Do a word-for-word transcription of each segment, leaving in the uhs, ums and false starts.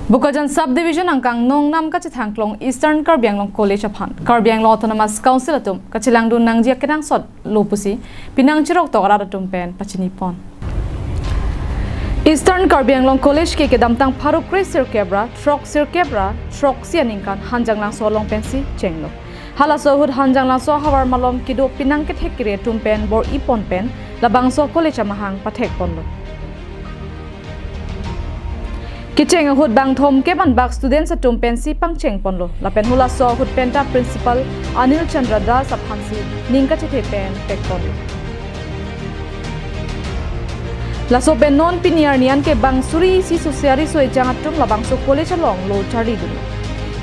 Bokajan Subdivision angkang Nongnam kachethangklong Eastern Karbi Anglong College aphan Karbi Anglong Autonomous Council atum kachelangdun nangji akenangsot lo pusi penang cherok tok arat atum pen pachini pon. Eastern Karbi Anglong College ke kedamtang pharo kre sirkep ra throk sirkep ra throksi aningkan Hanjanglangso along pensi chenglo. Halaso ahut Hanjanglangso ahavar malom kedo penang kethek kere atum pen bor-i pon pen labangso college amahang pathek ponlo. Kecheng ahut bang thomkep anbak students atum pensi pangcheng ponlo. Lapen halaso ahut penta principal Anil Chandra Das aphansi ning kachethe pen pek ponlo. Laso pen non pini arni an ke bang suri isi sosiari so ejang atum labangso college along lo charlidun.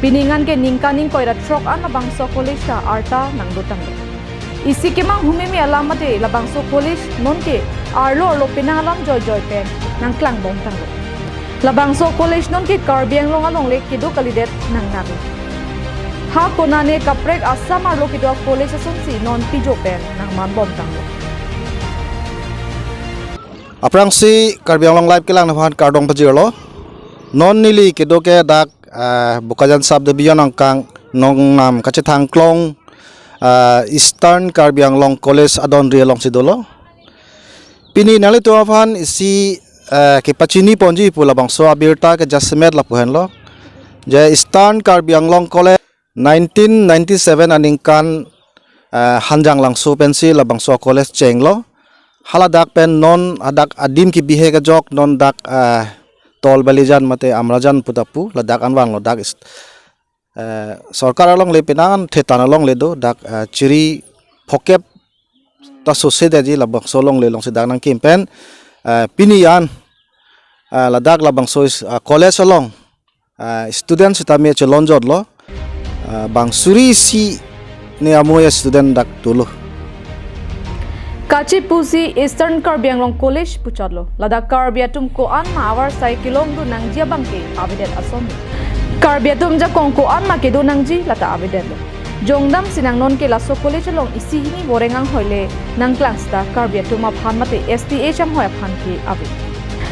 Pini an ke ningkan ingkoi ra throk an labangso college ta arta nangdotanglo. Isi kemanghu meme alam mate labangso college non ke arlo arlo penang alam joijoi pen nangklangbomtanglo. Labangso college non ke Karbi Anglong alongle kedo kalidet nangnaklo. Ha konane kaprek Assam arlo kedo college asonsi non pijo pen nangmanbomtanglo. Aphrangsi Karbi Anglong Live kelang aphan kardom pajirlo. Non neli kedo ke dak, eh, Bokajan Subdivision angkang Nongnam kachethangklong, eh, Eastern Karbi Anglong College adonri alongsi dolo. Pini nanglitum aphan isi, eh, kepachini ponji pu labangso abirta ke jasemet lapu henlo. Je Eastern Karbi Anglong College nineteen ninety-seven aningkan, eh, Hanjanglangso pensi labangso college chenglo. Haladak pen non hadak adim kebihe kejok non dak, eh, Tol Balijan mate Amrajan pu ta pu ladak an vanglo dak is-, eh, sorkar alongle penang an thetan alongle do dak, eh, chiri phokep ta sose daji labangso alongle alongsi dak nangkim pen, eh, pini an, eh, ladak labangso is-, eh, college along, eh, student sitame chelonjotlo, eh, bang suri isi ne amoi student dak dolo. Kachepusi Eastern Karbi Anglong College puchotlo. Ladak Karbi atum ko-an ma avarsai kelongdun nangji abang ke avedet ason. Karbi atum jakong ko-an ma kedo nangji lata avedetlo. Jongdamsi nang non ke laso college along isi hini boreng anghoi le nangklang seta Karbi atum aphan mate S T H anghoi aphan ke ave.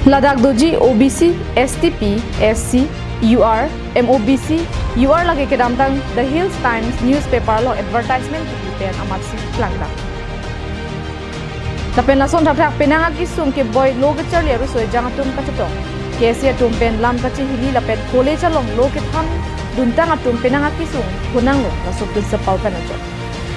Ladak doji O B C, S T P, S C, U R, M O B C, U R lake kedamtang The Hills Times newspaper along advertisement kepi pen amatsi klangdam. Lapen lason thakthak penang akesung keboi lo kecharli arusoi jang atum kachetong. K S A atum pen lam kachehili lapen college along lo kethanduntang atum penang akesung honanglo laso principal pen ajok.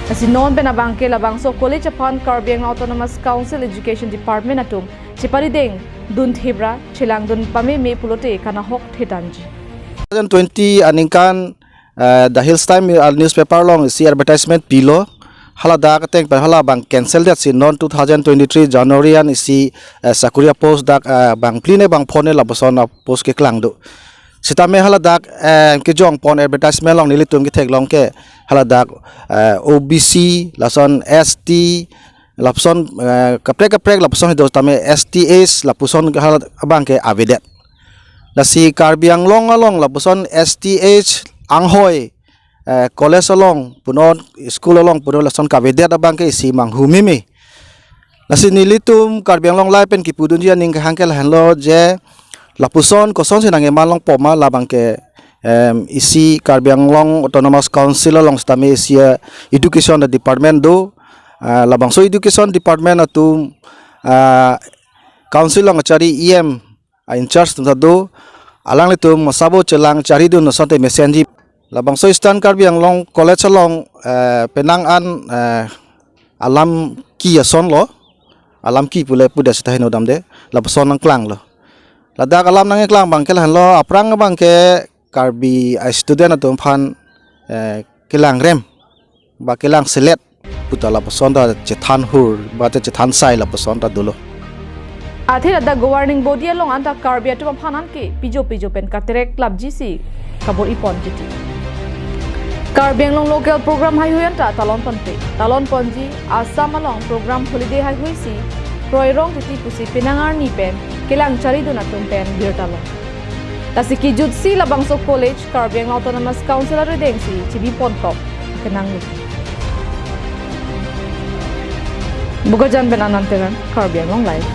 Lasi non pen abang ke labangso college aphan Karbi Anglong Autonomous Council Education Department atum cheparideng dun thibra chelangdun pameme pulote kanahok thetanji. Two thousand twenty aningkan, eh, The Hills Times, eh, newspaper along isi advertisement pilo. Haladak ateng pen hala bang cancel det si non two thousand twenty-three January an isi, eh, sakuri apost dak, eh, bang phli ne bang phongo ne lapuson apost keklang do. Sitame haladak, eh, kejong pon advertisement along nelitum ketheklong ke haladak, eh, O B C, lason S T, lapuson, eh, kaprek kaprek lapuson kedo tame S T H lapuson hala abang ke avedet. Lasi Karbi Anglong along lapuson S T H anghoi, eh, college along punon school along punon lason kavedet abang ke isi manghu meme. Lasi nelitum Karbi Anglong Live pen kipudunji aning kehang ke lahenlo je lapuson kosonsi nangkeman longpo ma labang ke, em, isi Karbi Anglong Autonomous Council along sitame isi, eh, education department do, ah, labangso education department atum, ah, council along kachari E M, ah, in charge atum ta do, alanglitum masabo chelang charidun asonte mesenji. Labangso Eastern Karbi Anglong College along, eh, penang an, eh, alam ki asonlo, alam ki pule puda seta heno damde, lapuson nangklanglo. Ladak alam nangklang abang ke lahenlo, aphrang abang ke Karbi a student atum aphan, eh, kelangrem ba kelangselet puta lapuson ta chethanhur ba ta chethansai lapuson ta dolo. Athe ladak governing body along anta Karbi atum aphan an ke pijo pijo pen katerek lapji si kabor-i pon titi. Karbi Anglong local program haihui anta talon ponpe, talon ponji Assam along program holiday haihui si kroirong titi pusi penang arni pen kelang charidun atum pen birta long. Lasi kejutsi labangso college Karbi Anglong Autonomous Council arideng si chibi ponkok kenanglo. Bokajan pen Anand Teron, Karbi Anglong Live.